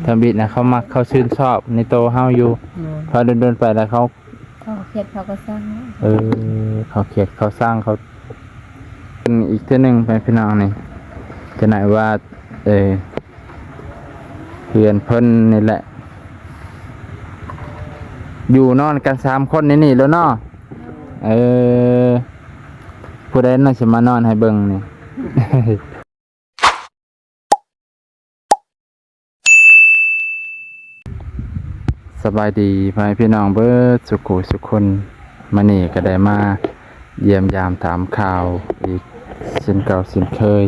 ທຳອິດນະ ເຂົາມັກ ເຂົາຊື່ນຊອບໃນໂຕເຮົາຢູ່. ແມ່ນ. ພໍດົນໆໄປແລ້ວເຂົາ ເຂົາເຂດເຂົາກໍສ້າງ. ເອີ ເຂົາເຂດເຂົາສ້າງ ເຂົາ ເປັນອີກເທື່ອໜຶ່ງ ພີ່ນ້ອງນີ້ ຈະໄດ້ວ່າ ເອີ ເຮືອນເພິ່ນນີ້ແຫຼະ ຢູ່ນອນກັນສາມຄົນໃນນີ້ແຫຼະເນາະ. ເອີ ຜູ້ໃດນະຊິມານອນໃຫ້ເບິ່ງນີ້? ສະບາຍດີພໍ່ແມ່ພີ່ນ້ອງເບິດສຸຂູສຸຄົນ. ມື້ນີ້ກໍໄດ້ມາຢ້ຽມຢາມຖາມຂ່າວອີກເຊັ່ນເກົ່າເຊັ່ນເຄີຍ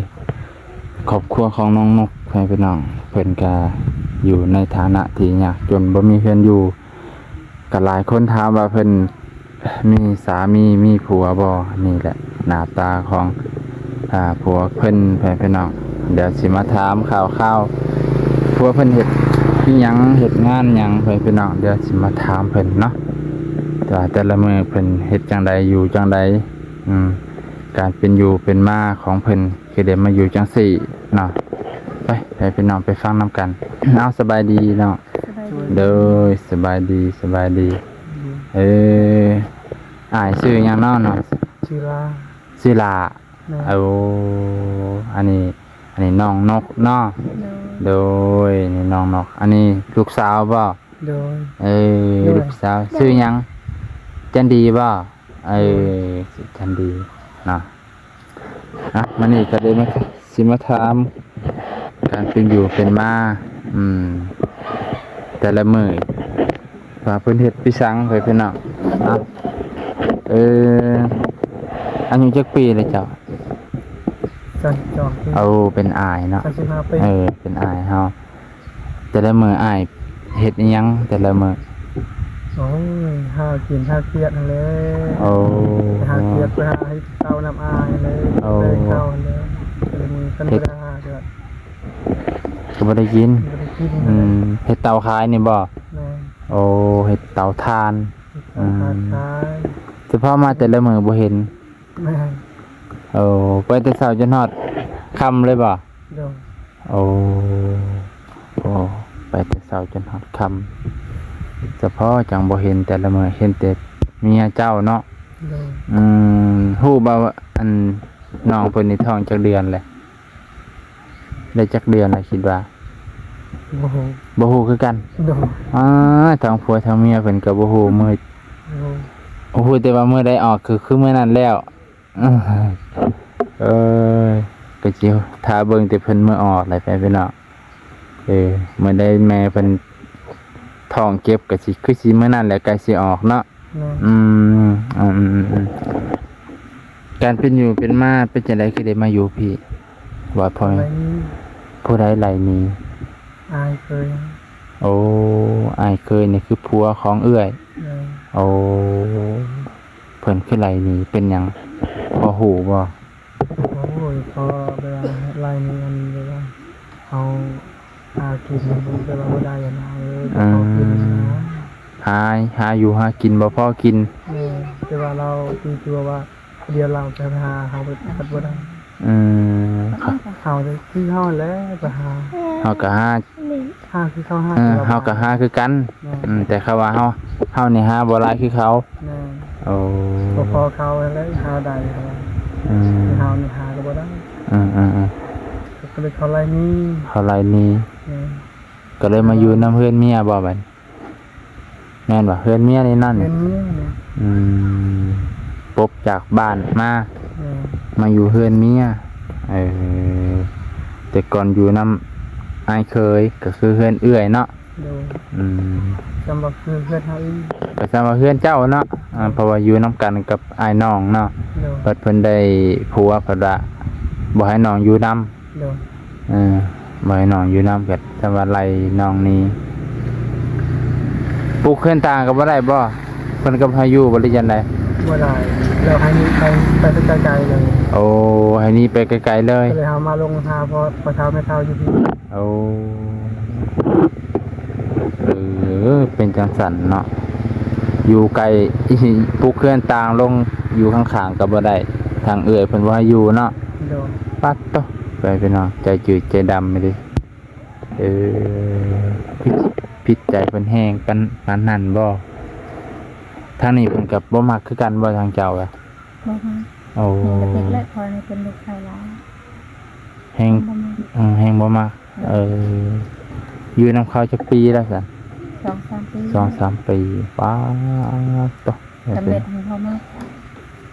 ຄອບຄົວຂອງນ້ອງນົກ ພໍ່ແມ່ພີ່ນ້ອງ. ເພິ່ນກໍຢູ່ໃນຖານະທີ່ຍາກຈົນ ບໍ່ມີເຮືອນຢູ່. ກໍຫຼາຍຄົນຖາມວ່າເພິ່ນມີສາມີມີຜົວບໍ່? ນີ້ແຫຼະໜ້າຕາຂອງ ອາ ຜົວເພິ່ນ ແມ່ພີ່ນ້ອງ. ດຽວຊິມາຖາມຂ່າວໆ ຜົວເພິ່ນເຮັດອີ່ຫຍັງ ເຮັດງານຫຍັງ ແມ່ພີ່ນ້ອງ. ດຽວຊິມາຖາມເພິ່ນເນາະ ວ່າແຕ່ລະມື້ເພິ່ນເຮັດຈັ່ງໃດ ຢູ່ຈັ່ງໃດ ອືມ ການເປັນຢູ່ເປັນມາຂອງເພິ່ນ ຄືໄດ້ມາຢູ່ຈັ່ງຊີ້ເນາະ. ໄປ ໃຫ້ພີ່ນ້ອງໄປຟັງນຳກັນ. ເອົາ ສະບາຍດີເນາະ. ສະບາຍດີ. ໂດຍ ສະບາຍດີ ສະບາຍດີ. ເອີ ອ້າຍຊື່ຫຍັງເນາະ? ຊື່ລາ. ຊື່ລາ. ແມ່ນ. ໂອ້ ອັນນີ້ ອັນນີ້ນ້ອງນົກເນາະ. ໂດຍ. ໂດຍ ນີ້ນ້ອງນົກ. ອັນນີ້ລູກສາວບໍ່? ໂດຍ. ເອີ ໂດຍ ລູກສາວ. ໂດຍ. ຊື່ຫຍັງ? ຈັນດີບໍ່? ເອີ ໂດຍ ຈັນດີເນາະ. ອ່ະ ມື້ນີ້ກໍໄດ້ມາ ຊິມາຖາມການເປັນຢູ່ເປັນມາ ອືມ ແຕ່ລະມື້ວ່າເພິ່ນເຮັດໄປສັງ ພໍ່ແມ່ພີ່ນ້ອງເນາະ. ເອີ ອາຍຸຈັກປີແລ້ວເຈົ້າ? ສາມສິບສອງປີ. ໂອ້ ເປັນອ້າຍເນາະ. ສາມສິບຫ້າປີ. ເອີ ເປັນອ້າຍເຮົາ. ແຕ່ລະມື້ອ້າຍເຮັດອີ່ຫຍັງແຕ່ລະມື້? ໂອ້ຍ ຫາກິນຫາກຽກຫັ້ນແຫຼະ. ໂອ້ ໄປຫາກຽກ ໄປຫາເຮັດເຕົ້ານຳອ້າຍຫັ້ນແຫຼະ. ໂອ້ ໄດ້ເຂົ້າຫັ້ນແຫຼະ. ແຕ່ລະມື້ຄັນບໍ່ໄດ້ຫາກໍ ກໍບໍ່ໄດ້ກິນ. ບໍ່ໄດ້ກິນ. ອືມ ເຮັດເຕົາຂາຍນີ້ບໍ່? ແມ່ນ. ໂອ້ ເຮັດເຕົາຖ່ານ. ເຮັດເຕົາຖ່ານຂາຍ. ອືມ ສະເພາະມາແຕ່ລະມື້ບໍ່ເຫັນ. ແມ່ນ. ໂອ້ ໄປແຕ່ເຊົ້າຈົນຮອດຄ່ຳເລີຍບໍ່? ໂດຍ. ໂອ້ ໂອ້ ໄປແຕ່ເຊົ້າຈົນຮອດຄ່ຳ ສະເພາະຈັ່ງບໍ່ເຫັນແຕ່ລະມື້ ເຫັນແຕ່ເມຍເຈົ້າເນາະ. ໂດຍ. ອືມ ຮູ້ບໍ່ວ່າ ອັນ ນ້ອງເພິ່ນນີ້ທ້ອງຈັກເດືອນແລ້ວ? ໄດ້ຈັກເດືອນລະຄິດວ່າ? ບໍ່ຮູ້. ບໍ່ຮູ້ຄືກັນ. ໂດຍ. ອ້າ ທັງຜົວທັງເມຍເພິ່ນກໍບໍ່ຮູ້ມື້ ບໍ່ຮູ້. ຮູ້ແຕ່ວ່າມື້ໃດອອກ ຄື ຄືມື້ນັ້ນແລ້ວ. ເອີຍ ກໍຊິຖ້າເບິ່ງແຕ່ເພິ່ນມື້ອອກແຫຼະ ແຟນພີ່ນ້ອງ. ເອີ ມື້ໃດແມ່ເພິ່ນທ້ອງເຈັບ ກໍຊິ ຄືຊິມື້ນັ້ນແຫຼະ ໃກ້ຊິອອກເນາະ. ແມ່ນ. ອືມ ອືມ ອືມ ອືມ. ການເປັນຢູ່ເປັນມາເປັນຈັ່ງໃດ ຄືໄດ້ມາຢູ່ພີ້? ວ່າພໍ່ ຜູ້ໃດໄລ່ໜີ? ອ້າຍເຂີຍ. ໂອ້ ອ້າຍເຂີຍນີ້ຄືຜົວຂອງເອື້ອຍ. ແມ່ນ. ໂອ້ ເພິ່ນຄືໄລ່ໜີ ເປັນຫຍັງ ພໍຮູ້ບໍ່? ໂອ້ຍ ເພາະແບບວ່າໄລ່ໜີ ອັນແບບວ່າເຮົາຫາກິນ ແບບວ່າບໍ່ໄດ້ຫັ້ນນະ. ເອີ ບໍ່ພໍກິນນະ. ອືມ ຫາ ຫາຢູ່ຫາກິນບໍ່ພໍກິນ. ແມ່ນ. ແຕ່ວ່າລາວຕີຕົວວ່າ ດຽວລາວໄປຫາເຮົາ ເຮົາບໍ່ໄດ້. ອືມ ເຮົາຄືເຮົາແຫຼະໄປຫາ. ເຮົາກໍຫາ ຫາຄືເຂົາຫາ. ເອີ ເຮົາກໍຫາຄືກັນ. ແມ່ນ. ອືມ ແຕ່ເຂົາວ່າເຮົາ ເຮົານີ້ຫາບໍ່ຫຼາຍຄືເຂົາ. ແມ່ນ. ໂອ້ ບໍ່ພໍເຂົາຫັ້ນແຫຼະຫາໄດ້. ອືມ ເຮົານີ້ຫາກໍບໍ່ໄດ້. ອືມໆໆ ກໍເລີຍເຂົາໄລ່ໜີ. ເຂົາໄລ່ໜີ. ແມ່ນ. ກໍເລີຍມາຢູ່ນຳເຮືອນເມຍບໍ່ບັດ? ແມ່ນບໍ່? ເຮືອນເມຍນີ້ນັ້ນ. ເຮືອນເມຍນີ້. ອືມ ປົບຈາກບ້ານມາ. ແມ່ນ. ມາຢູ່ເຮືອນເມຍ. ເອີ ແຕ່ກ່ອນຢູ່ນຳອ້າຍເຂີຍ ກໍຄືເຮືອນເອື້ອຍເນາະ. ໂດຍ. ອືມ ສ່ຳວ່າຄືເຮືອນເຮົາອີກ. ກໍສ່ຳວ່າເຮືອນເຈົ້າເນາະ. ອືມ ເພາະວ່າຢູ່ນຳກັນກັບອ້າຍນ້ອງເນາະ. ໂດຍ. ບັດເພິ່ນໄດ້ຜົວ ເພິ່ນວ່າບໍ່ໃຫ້ນ້ອງຢູ່ນຳ. ໂດຍ. ເອີ ບໍ່ໃຫ້ນ້ອງຢູ່ນຳ ກໍຈະວ່າໄລ່ນ້ອງໜີ. ປຸກເຮືອນຕ່າງກໍບໍ່ໄດ້ບໍ່? ເພິ່ນກໍບໍ່ໃຫ້ຢູ່ບໍ່ ຫຼືຈັ່ງໃດ? ບໍ່ໄດ້. ແລ້ວໃຫ້ໜີໄປ ໄປໄກໆເລີຍ. ໂອ້ ໃຫ້ໜີໄປໄກໆເລີຍ. ກໍເລີຍເຮົາມາລົງຫາພໍ່ ພໍ່ເຖົ້າແມ່ເຖົ້າຢູ່ພີ້. ໂອ້ ເອີ ເປັນຈັ່ງຊັ້ນເນາະ. ຢູ່ໃກ້ ປຸກເຮືອນຕ່າງລົງຢູ່ຂ້າງໆກໍບໍ່ໄດ້ ທາງເອື້ອຍເພິ່ນບໍ່ໃຫ້ຢູ່ເນາະ. ໂດຍ. ປັດໂຕ ໄປພີ່ນ້ອງ ໃຈຈືດໃຈດຳອີ່ຫຼີ. ເອີ ຈິດໃຈເພິ່ນແຮງປານ ປານນັ້ນບໍ່? ທາງນີ້ເພິ່ນກໍບໍ່ມັກຄືກັນບໍ່ ທາງເຈົ້າກະ? ບໍ່ມັກ. ໂອ້ ມີແຕ່ເພິ່ນແຫຼະ ເພາະວ່າເປັນລູກຊາຍຫຼານ. ແຮງ ບໍ່ມັກ. ເອີ ແຮງບໍ່ມັກ. ເອີ ຢູ່ນຳເຂົາຈັກປີແລ້ວຊັ້ນ? ສອງສາມປີ. ສອງສາມປີ. ປາດໂທ້ ສຳເລັດໃຫ້ເຂົາມັກ.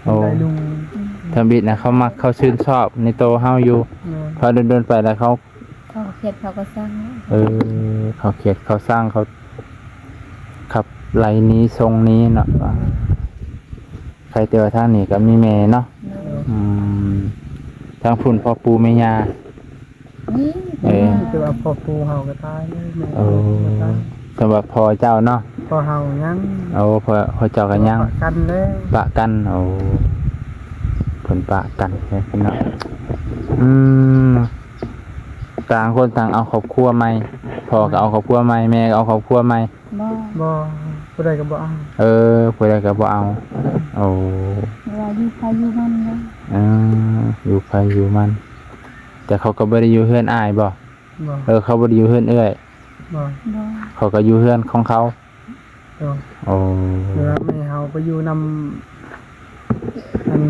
ໂອ້ ໄດ້ລຸງ. ອືມ ທຳອິດນະ ເຂົາມັກ ເຂົາຊື່ນຊອບໃນໂຕເຮົາຢູ່. ແມ່ນ. ພໍດົນໆໄປແລ້ວເຂົາ ເຂົາຄຽດເຂົາກໍຊັງ. ເອີ ເຂົາຄຽດເຂົາຊັງ ເຂົາຂັບໄລ່ໜີ ສົ່ງໜີເນາະ. ແມ່ນ. ໃຄແຕ່ວ່າທາງນີ້ກໍມີແມ່ເນາະ. ໂດຍ. ອືມ ທາງພຸ້ນພໍ່ປູ່ແມ່ຍ່າ? ມີ. ເອີ ແຕ່ວ່າພໍ່ປູ່ເຮົາກໍຕາຍແລ້ວ. ແມ່ ໂອ້ ກໍຕາຍ. ສຳລັບພໍ່ເຈົ້າເນາະ? ພໍ່ເຮົາຍັງ. ໂອ້ ພໍ່ ພໍ່ເຈົ້າກໍຍັງ. ປະກັນແລ້ວ. ປະກັນ. ໂອ້ ເພິ່ນປະກັນແລ້ວເນາະ. ອືມ ຕ່າງຄົນຕ່າງເອົາຄອບຄົວໃໝ່. ພໍ່ກໍເອົາຄອບຄົວໃໝ່ ແມ່ກໍເອົາຄອບຄົວໃໝ່. ບໍ່ ບໍ່ ຜູ້ໃດກໍບໍ່ເອົາ. ເອີ ຜູ້ໃດກໍບໍ່ເອົາ. ໂອ້ ວ່າຢູ່ໃຜຢູ່ມັນເນາະ. ເອີ ຢູ່ໃຜຢູ່ມັນ. ແຕ່ເຂົາກໍບໍ່ໄດ້ຢູ່ເຮືອນອ້າຍບໍ່? ບໍ່. ເອີ ເຂົາບໍ່ໄດ້ຢູ່ເຮືອນເອື້ອຍ. ບໍ່ ບໍ່. ເຂົາກໍຢູ່ເຮືອນຂອງເຂົາ. ໂດຍ. ໂອ້ ແມ່ເຮົາໄປຢູ່ນຳ ອັນ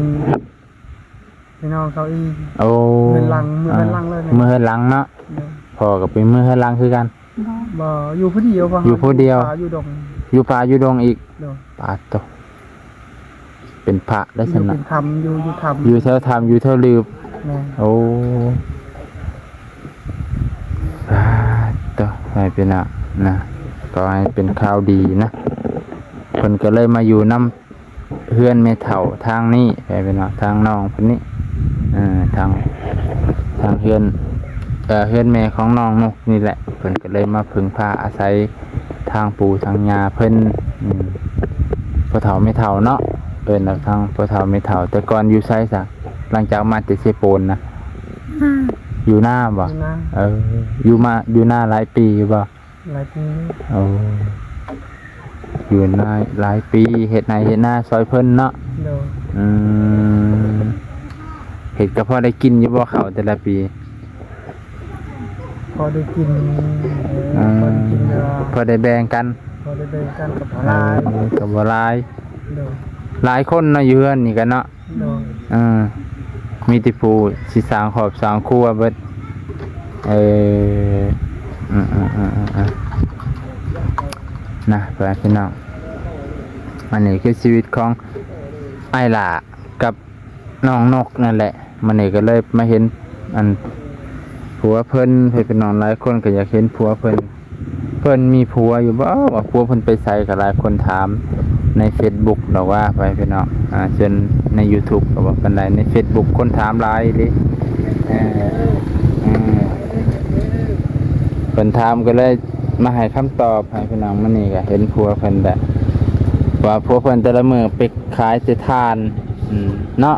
ພີ່ນ້ອງເຂົາອີກ. ໂອ້ ເຮືອນຫຼັງ ເມືອເຮືອນຫຼັງເລີຍ. ເມືອເຮືອນຫຼັງເນາະ. ໂດຍ. ພໍ່ກໍໄປເມືອເຮືອນຫຼັງຄືກັນ. ບໍ່ ບໍ່ ຢູ່ຜູ້ດຽວ. ຢູ່ຜູ້ດຽວ. ຢູ່ປ່າຢູ່ດົງ. ຢູ່ປ່າຢູ່ດົງອີກ. ໂດຍ. ປາດໂທ້ ເປັນພະໄດ້ຊັ້ນນະ. ຢູ່ເປັນຖ້ຳ ຢູ່ ຢູ່ຖ້ຳ ຢູ່ແຖວຖ້ຳ ຢູ່ແຖວລືບ. ແມ່ນ. ໂອ້ ປາດໂທ້ ໃຫ້ເປັນນະ ນະ ກໍໃຫ້ເປັນຂ່າວດີນະ. ເພິ່ນກໍເລີຍມາຢູ່ນຳ ເຮືອນແມ່ເຖົ້າທາງນີ້ ໄປເນາະ ທາງນ້ອງເພິ່ນນີ້. ເອີ ທາງ ທາງເຮືອນ ເອີ ເຮືອນແມ່ຂອງນ້ອງນົກນີ້ແຫຼະ. ເພິ່ນກໍເລີຍມາເພິ່ງພາອາໄສທາງປູ່ທາງຍ່າເພິ່ນ. ອືມ ພໍ່ເຖົ້າແມ່ເຖົ້າເນາະ ເອີ້ນວ່າທາງພໍ່ເຖົ້າແມ່ເຖົ້າ. ແຕ່ກ່ອນຢູ່ໃສຊະ? ຫຼັງຈາກມາແຕ່ເຊໂປນນະ? ຢູ່ນາບໍ່? ຢູ່ນາ. ເອີ ຢູ່ມາ ຢູ່ນາຫຼາຍປີຢູ່ບໍ່? ຫຼາຍປີ. ໂອ້ ຢູ່ນາຫຼາຍປີ ເຮັດໄຮ່ເຮັດນາຊ່ອຍເພິ່ນເນາະ. ໂດຍ. ອືມ ເຮັດກໍພໍໄດ້ກິນຢູ່ບໍ່ເຂົ້າແຕ່ລະປີ? ພໍໄດ້ກິນ. ເອີ ອືມ ພໍໄດ້ກິນ ແຕ່ວ່າພໍໄດ້ແບ່ງກັນ. ພໍໄດ້ແບ່ງກັນກໍບໍ່ຫຼາຍ. ເອີ ກໍບໍ່ຫຼາຍ. ໂດຍ. ຫຼາຍຄົນເນາະ ຢູ່ເຮືອນນີ້ກັນເນາະ. ໂດຍ. ເອີ ມີແຕ່ຜູ້ຊິສ້າງຄອບສ້າງຄົວເບິດ. ເອີ ອືມໆ ນະ ພໍ່ແມ່ພີ່ນ້ອງ ອັນນີ້ຄືຊີວິດຂອງອ້າຍຫຼ້າກັບນ້ອງນົກນັ້ນແຫຼະ. ມື້ນີ້ກໍເລີຍມາເຫັນ ອັນ ຜົວເພິ່ນ ພີ່ນ້ອງຫຼາຍຄົນກໍຢາກເຫັນຜົວເພິ່ນ. ເພິ່ນມີຜົວຢູ່ບໍ່ ວ່າຜົວເພິ່ນໄປໃສ ກໍຫຼາຍຄົນຖາມໃນເຟສບຸກດອກວ່າ ໄປພີ່ນ້ອງ. ອ່າ ສ່ວນໃນຢູທູບກໍບໍ່ປານໃດ ໃນເຟສບຸກຄົນຖາມຫຼາຍເດ້. ເອີ ເອີ ເພິ່ນຖາມກໍເລີຍມາໃຫ້ຄຳຕອບໃຫ້ພີ່ນ້ອງ. ມື້ນີ້ກໍເຫັນຜົວເພິ່ນແຫຼະ ວ່າຜົວເພິ່ນແຕ່ລະມື້ໄປຂາຍແຕ່ຖ່ານ ອືມ ເນາະ.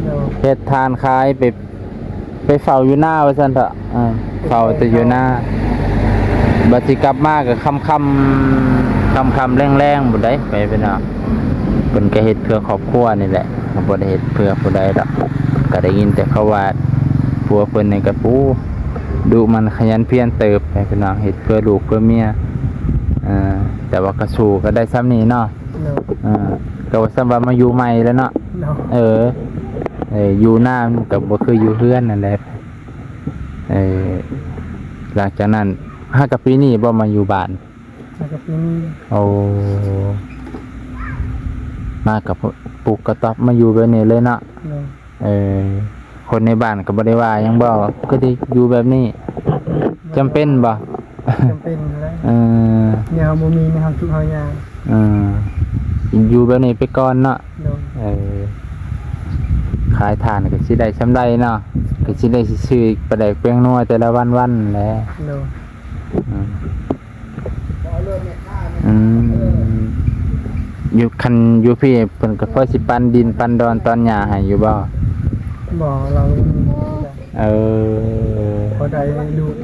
ໂດຍ. ເຮັດຖ່ານຂາຍໄປ ໄປເຝົ້າຢູ່ນາວ່າຊັ້ນເຖາະ. ເອີ ເຝົ້າແຕ່ຢູ່ນາ ບັດຊິກັບມາກໍຄ່ຳໆ ຄ່ຳໆແລງໆພຸ້ນໃດ໋ ໄປພີ່ນ້ອງ. ເພິ່ນກໍເຮັດເພື່ອຄອບຄົວນີ້ແຫຼະ ກໍບໍ່ໄດ້ເຮັດເພື່ອຜູ້ໃດດອກ. ກໍໄດ້ຍິນແຕ່ເຂົາວ່າຜົວເພິ່ນນີ້ກໍ ໂອ້ ດຸໝັ່ນຂະຫຍັນພຽນເຕີບ ໄປພີ່ນ້ອງ ເຮັດເພື່ອລູກເພື່ອເມຍ. ເອີ ແຕ່ວ່າກໍສູ້ກໍໄດ້ຊ່ຳນີ້ເນາະ. ໂດຍ. ເອີ ກໍວ່າຊ່ຳວ່າມາຢູ່ໃໝ່ແລ້ວເນາະ. ໂດຍ. ເອີ ເອີ ຢູ່ນາມັນກໍບໍ່ຄືຢູ່ເຮືອນນັ້ນແຫຼະ. ເອີ ຫຼັງຈາກນັ້ນ ຫາກະປີນີ້ບໍ່ມາຢູ່ບ້ານ? ຫາກະປີນີ້. ໂອ້ ມາກະປຸກກະຕັອບມາຢູ່ແບບນີ້ເລີຍເນາະ. ໂດຍ. ເອີ ຄົນໃນບ້ານກໍບໍ່ໄດ້ວ່າຫຍັງບໍ່? ຄືໄດ້ຢູ່ແບບນີ້. ບໍ່. ຈຳເປັນບໍ່? ຈຳເປັນແລ້ວ. ເອີ ແນວເຮົາບໍ່ມີ ແນວເຮົາທຸກເຮົາຍາກ. ເອີ ຢູ່ແບບນີ້ໄປກ່ອນເນາະ. ໂດຍ. ເອີ ຂາຍຖ່ານກໍຊິໄດ້ຊ່ຳໃດເນາະ ກໍຊິໄດ້ຊື້ປາແດກແປ້ງນົວແຕ່ລະວັນໆແຫຼະ. ໂດຍ. ອືມ ອືມ ຢູ່ ຄັນຢູ່ພີ້ເພິ່ນກໍພໍຊິປັນດິນປັນດອນຕອນຫຍ້າໃຫ້ຢູ່ບໍ່? ບໍ່ ລາວບໍ່ມີ. ເອີ ພໍໄດ້ລູກ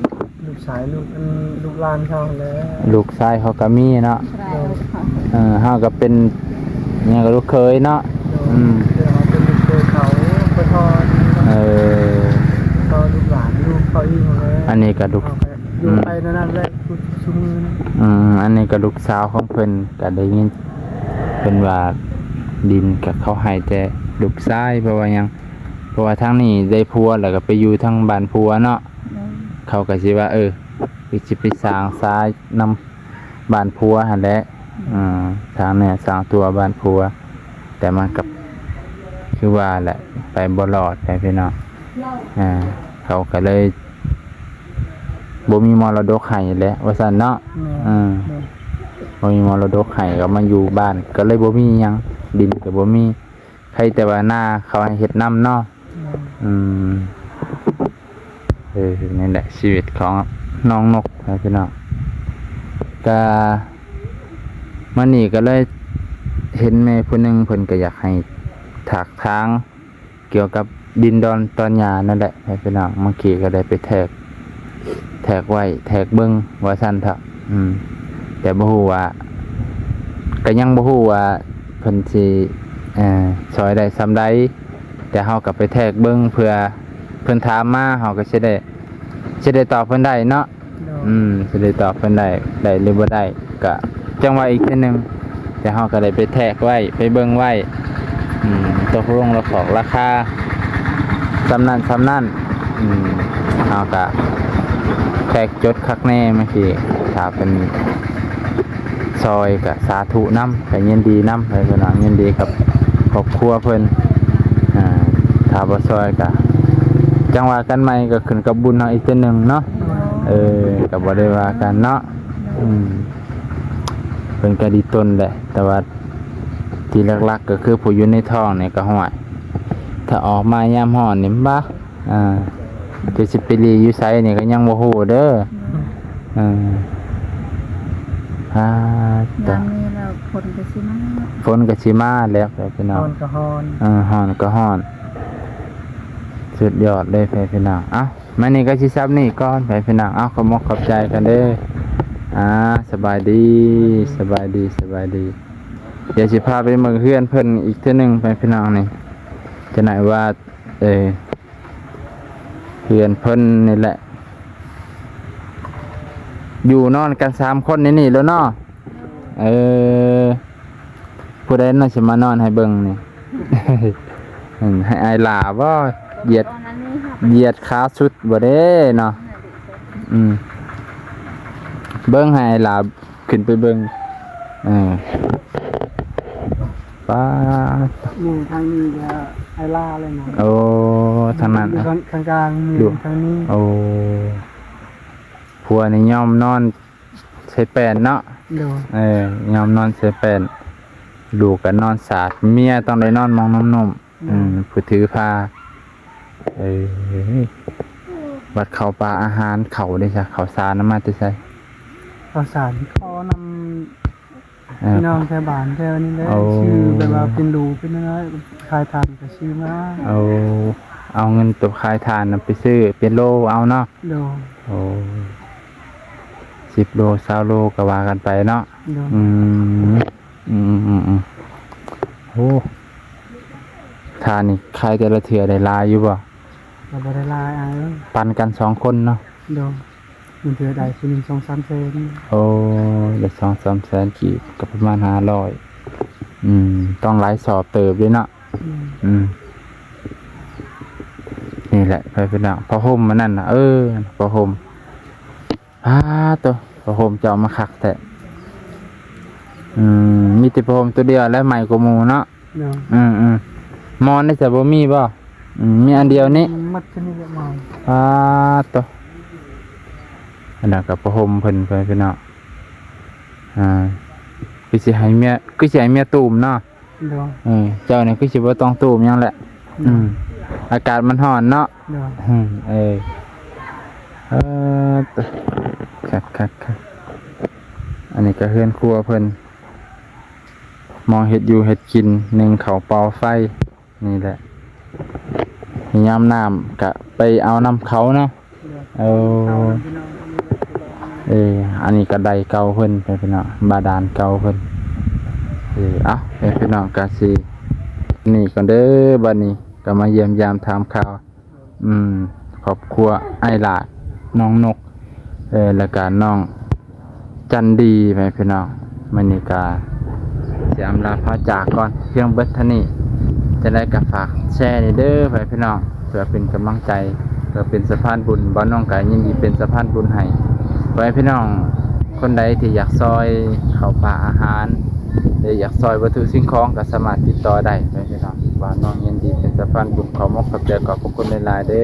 ລູກຊາຍ ລູກ ອັນ ລູກຫຼານເຂົາແຫຼະ. ລູກຊາຍເຂົາກໍມີເນາະ. ໂດຍ. ເອີ ເຮົາກໍເປັນຫຍັງ ລູກເຂີຍເນາະ. ໂດຍ. ອືມ ເຮົາເປັນລູກເຂີຍເຂົາ ໄປທອດ. ເອີ ທອດລູກຫຼານ ລູກເຂົາອີກແຫຼະ. ອັນນີ້ກໍລູກ ເຮົາກໍຢູ່ ອືມ ໄປແນວນັ້ນແຫຼະ. ຊຸມມື້ນີ້. ອືມ ອັນນີ້ກໍລູກສາວຂອງເພິ່ນ ກໍໄດ້ຍິນເພິ່ນວ່າ ດິນກໍເຂົາໃຫ້ແຕ່ລູກຊາຍ. ເພາະວ່າຫຍັງ? ເພາະວ່າທາງນີ້ໄດ້ຜົວ ແລ້ວກໍໄປຢູ່ທາງບ້ານຜົວເນາະ. ໂດຍ. ເຂົາກໍຊິວ່າ ເອີ ຄືຊິໄປສ້າງສານຳບ້ານຜົວຫັ້ນແຫຼະ. ໂດຍ. ອືມ ສ້າງເນື້ອສ້າງຕົວບ້ານຜົວ ແຕ່ມັນກໍຄືວ່າແຫຼະ ໄປບໍ່ລອດແຫຼະພີ່ນ້ອງ. ເອີ ເຂົາກໍເລີຍບໍ່ມີມໍລະດົກໃຫ້ແຫຼະ ວ່າຊັ້ນເນາະ. ແມ່ນ. ເອີ ແມ່ນ. ບໍ່ມີມໍລະດົກໃຫ້ ກໍມາຢູ່ບ້ານ ກໍເລີຍບໍ່ມີຫຍັງ ດິນກໍບໍ່ມີ. ໃຄແຕ່ວ່ານາເຂົາໃຫ້ເຮັດນຳເນາະ. ແມ່ນ. ອືມ ເອີ ນີ້ແຫຼະຊີວິດຂອງນ້ອງນົກນະພີ່ນ້ອງ. ກະມື້ນີ້ກໍເລີຍເຫັນແມ່ຜູ້ໜຶ່ງ ເພິ່ນກໍຢາກໃຫ້ຖາກຖາງກ່ຽວກັບດິນດອນຕອນຫຍ້ານັ້ນແຫຼະພີ່ນ້ອງ. ບາງທີກໍໄດ້ໄປແທກ ແທກໄວ້ແທກເບິ່ງວ່າຊັ້ນເຖາະ. ອືມ ແຕ່ບໍ່ຮູ້ວ່າ ກໍຍັງບໍ່ຮູ້ວ່າເພິ່ນຊິ ເອີ ຊ່ອຍໄດ້ສ່ຳໃດ. ແຕ່ເຮົາກໍໄປແທກເບິ່ງ ເພື່ອເພິ່ນຖາມມາ ເຮົາກໍຊິໄດ້ ຊິໄດ້ຕອບເພິ່ນໄດ້ເນາະ. ໂດຍ. ອືມ ຊິໄດ້ຕອບເພິ່ນໄດ້ ໄດ້ຫຼືບໍ່ໄດ້ ກະຈັ່ງວ່າອີກເທື່ອໜຶ່ງ. ແຕ່ເຮົາກໍໄດ້ໄປແທກໄວ້ ໄປເບິ່ງໄວ້. ອືມ ຕົກລົງລະຂອກລາຄາສ່ຳນັ້ນສ່ຳນັ້ນ. ອືມ ເຮົາກະແທກຈົດຄັກແນ່ເມື່ອກີ້. ຖ້າເພິ່ນຊ່ອຍກະສາທຸນຳ ກະຍິນດີນຳ ເພິ່ນວ່າຍິນດີກັບຄອບຄົວເພິ່ນ. ອ່າ ຖ້າບໍ່ຊ່ອຍກະ ຈັ່ງວ່າກັນໃໝ່ ກໍຂຶ້ນກັບບຸນເຮົາອີກເທື່ອໜຶ່ງເນາະ. ເອີ ກໍບໍ່ໄດ້ວ່າກັນເນາະ. ອືມ ເພິ່ນກໍດີຕົນແຫຼະ ແຕ່ວ່າທີ່ຫຼັກໆກໍຄືຜູ້ຢູ່ໃນທ້ອງນີ້ກໍ ຫ້ວຍ ຖ້າອອກມາຍາມຮ້ອນນີ້ ບາ ອ່າ ຈະຊິໄປຫຼີ່ຢູ່ໃສນີ້ກໍຍັງບໍ່ຮູ້ເດີ. ເອີ ອ່າ ຍາມນີ້ແລ້ວຝົນກໍຊິມາ ຝົນກໍຊິມາແລ້ວພີ່ນ້ອງ. ຮ້ອນກໍຮ້ອນ ເອີ ຮ້ອນກໍຮ້ອນ ສຸດຍອດເລີຍພີ່ນ້ອງ. ເອົ້າ ມື້ນີ້ກໍຊິຊ່ຳນີ້ກ່ອນໄປພີ່ນ້ອງ. ເອົາ ຂອບມຸກຂອບໃຈກັນເດີ. ອ່າ ສະບາຍດີ ສະບາຍດີ ສະບາຍດີ. ດຽວຊິພາໄປເບິ່ງເຮືອນເພິ່ນອີກເທື່ອໜຶ່ງໄປພີ່ນ້ອງນີ້. ຈະໄດ້ວ່າ ເອີ ເຮືອນເພິ່ນນີ້ແຫຼະ ຢູ່ນອນກັນສາມຄົນໃນນີ້ແຫຼະເນາະ. ເອີ ຜູ້ໃດເນາະຊິມານອນໃຫ້ເບິ່ງນີ້? ໃຫ້ອ້າຍຫຼ້າບໍ່? ຢຽດ ຢຽດຂາສຸດບໍ່ເດ້ເນາະ? ອືມ ເບິ່ງໃຫ້ອ້າຍຫຼ້າຂຶ້ນໄປເບິ່ງ. ເອີ ປາດ ນີ້ທາງນີ້ກໍອ້າຍຫຼ້າເລີຍນະ. ໂອ້ ທາງນັ້ນ ຢູ່ທາງ ທາງກາງນີ້ ຢູ່ທາງນີ້. ໂອ້ ຜົວນີ້ຍອມນອນ ໃສ່ແປ້ນເນາະ. ໂດຍ. ເອີ ຍອມນອນໃສ່ແປ້ນ ລູກກໍນອນສາດ ເມຍຕ້ອງໄດ້ນອນໝ່ອງນຸ້ມໆ. ໂດຍ. ອືມ ຜູ້ຖືພາ. ເອີ ບັດເຂົ້າປາອາຫານ ເຂົ້າເດ້ຊະ ເຂົ້າສານນຳມາແຕ່ໃສ? ເຂົ້າສານຂໍນຳ ເອີ ພີ່ນ້ອງແຖວບ້ານແຖວນີ້ແຫຼະ. ໂອ້ ຊື້ແບບວ່າເປັນໂລເປັນນັ້ນ ຂາຍຖ່ານກໍຊື້ມາ. ໂອ້ ເອົາເງິນຕົວຂາຍຖ່ານນະໄປຊື້ເປັນໂລເອົາເນາະ. ໂດຍ. ໂອ້ ສິບໂລ ຊາວໂລກໍວ່າກັນໄປເນາະ. ໂດຍ. ອືມ ອືມໆໆ ໂອ້ ຖ່ານນີ້ຂາຍແຕ່ລະເທື່ອໄດ້ຫຼາຍຢູ່ບໍ່? ກໍບໍ່ໄດ້ຫຼາຍອ້າຍເອີຍ. ປັນກັນສອງຄົນເນາະ. ໂດຍ. ບາງເທື່ອໄດ້ຜູ້ໜຶ່ງສອງສາມແສນ. ໂອ້ ໄດ້ສອງສາມແສນກີບ ກໍປະມານຫ້າຮ້ອຍ. ອືມ ຕ້ອງຫຼາຍສອບເຕີບເດ້ເນາະ. ອືມ ອືມ ນີ້ແຫຼະ ພໍ່ພີ່ນ້ອງ ຜ້າຫົ່ມອັນນັ້ນນະ ເອີ ຜ້າຫົ່ມ ອ້າໂຕ ຜ້າຫົ່ມເຈົ້າມາຄັກແທ້. ອືມ ມີແຕ່ຜ້າຫົ່ມຕົວດຽວແຫຼະ ໃໝ່ກວ່າໝູ່ເນາະ. ເນາະ ອືມໆ ໝອນນີ້ຈະບໍ່ມີບໍ່? ອືມ ມີອັນດຽວນີ້ ມັດຊະນິດລະໝອນ. ອ້າໂຕ ອັນນັ້ນກໍຜ້າຫົ່ມເພິ່ນ ພໍ່ພີ່ນ້ອງ. ອ່າ ຄືຊິໃຫ້ເມຍ ຄືຊິໃຫ້ເມຍຕູມເນາະ. ໂດຍ. ເອີ ເຈົ້ານີ້ຄືຊິບໍ່ຕ້ອງຕູມຫຍັງແຫຼະ. ໂດຍ. ອືມ ອາກາດມັນຮ້ອນເນາະ. ໂດຍ. ອືມ ເອີ ເອີ ຄັກໆໆ ອັນນີ້ກໍເຮືອນຄົວເພິ່ນ ໝ່ອງເຮັດຢູ່ເຮັດກິນ ໜຶ້ງເຂົ້າ ເປົ່າໄຟ ນີ້ແຫຼະ. ຍາມນ້ຳກະໄປເອົານຳເຂົາເນາະ. ໂດຍ. ເອີ ເອີ ອັນນີ້ກໍໄດ້ເກົ່າເພິ່ນ ພີ່ນ້ອງ ບາດານເກົ່າເພິ່ນ. ເອີ ເອົ້າ ພີ່ນ້ອງ ກະຊິນີ້ກ່ອນເດີ. ບັດນີ້ກໍມາຢ້ຽມຢາມຖາມຂ່າວ ອືມ ຄອບຄົວອ້າຍຫຼ້າ ນ້ອງນົກ ເອີ ແລ້ວກະນ້ອງ ຈັນດີ ພໍ່ແມ່ພີ່ນ້ອງ. ມື້ນີ້ກໍຊິອຳລາພາຈາກກ່ອນພຽງເບິດເທົ່ານີ້. ຈັ່ງໃດກໍຝາກແຊແດ່ເດີ ພໍ່ແມ່ພີ່ນ້ອງ, ເພື່ອເປັນກຳລັງໃຈ ເພື່ອເປັນສະພານບຸນ. ບ່າວນ້ອງກໍຍິນດີເປັນສະພານບຸນໃຫ້. ພໍ່ແມ່ພີ່ນ້ອງຄົນໃດທີ່ຢາກຊ່ອຍເຂົ້າປາອາຫານ ຫຼືຢາກຊ່ອຍວັດຖຸສິ່ງຂອງ ກໍສາມາດຕິດຕໍ່ໄດ້ ພໍ່ແມ່ພີ່ນ້ອງ. ບ່າວນ້ອງຍິນດີເປັນສະພານບຸນ. ຂໍຂອບອົກຂອບໃຈ ຂອບພະຄຸນຫຼາຍໆເດີ.